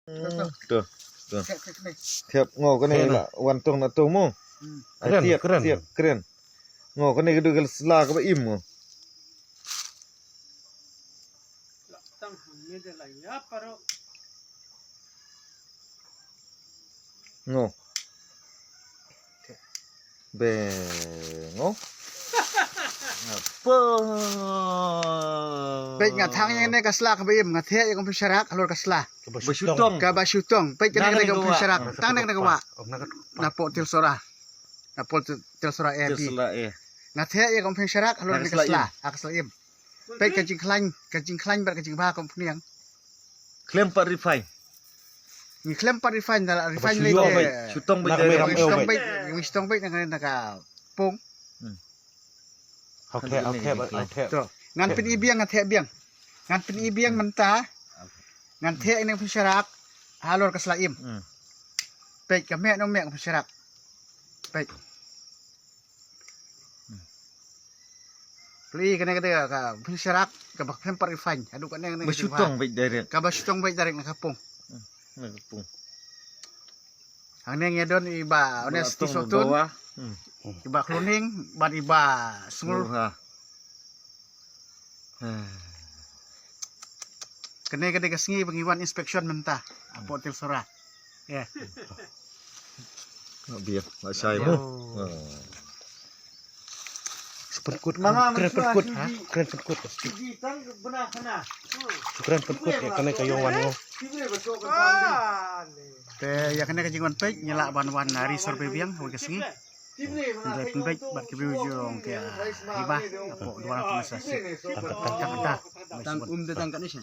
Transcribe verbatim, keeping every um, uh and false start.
To, to. Thiap, thiap, thiap. Thiap, ngo kane la wan tong na to mo. Hmm. Ai, kren, thiap, kren. Thiap, kren. Ngo kane ka dei ka sla kaba im ngo. Ngo. Beng, oh. Apa? Peit, nga thang ïa kane ka sla kaba im, nga thiah ïa ka umphniang sharak halor ka sla. Kaba shu tong. Kaba shu tong. Peit kane ka umphniang sharak. Tang kane ka wah. Na pok Tilsora. Na pok Tilsora A B. Tilsora A. Nga thiah ïa ka umphniang sharak halor kane ka sla. Ha ka sla im. Peit ka jingkhlaiñ, ka jingkhlaiñ bad ka jingbha ka umphniang. Khlem pat refine. Ngi khlem pat refine, da la refine lei te. Shu tong beit, shu tong beit, shu tong beit na ka pung. Hmm. Okay, okay, okay. To. Ngan pyn-i biang, ngan thiah biang. Ngan pyn-i biang mynta. Ngan thiah ïa ka umphniang sharak halor ka sla im. Hmm. Peit ka meh, nong meh ka umphniang sharak. Peit. Plie kane ka dei ka umphniang sharak kaba khlem pat refine. Haduh kane, kane ba shu tong beit direct. Kaba shu tong beit direct na ka pung. Hmm, na ka pung. Hangne ngi don i Bah Honesty Sotun. Hmm. I Bah Kluning bad i Bah Sngur. Sngur, ha. Kane ka dei ka sngi ba ngi wan inspection mynta. Ha pok Tilsora. Ïa. Nga biang, nga shai mo. Pynkut, kren pynkut, ha? Kren pynkut. Shu kren pynkut ïa kane ka ïong wan ngo. Te ïa kane ka jingwan peit ngi lah ban wan, ah, re-survey biang ha kawei ka sngi. Ngi pynbeit bad ki briew jong ka Hibah hapoh Dwara Pynïasyrshit. Tang kata, tang kata. Tang um te tang kane shen.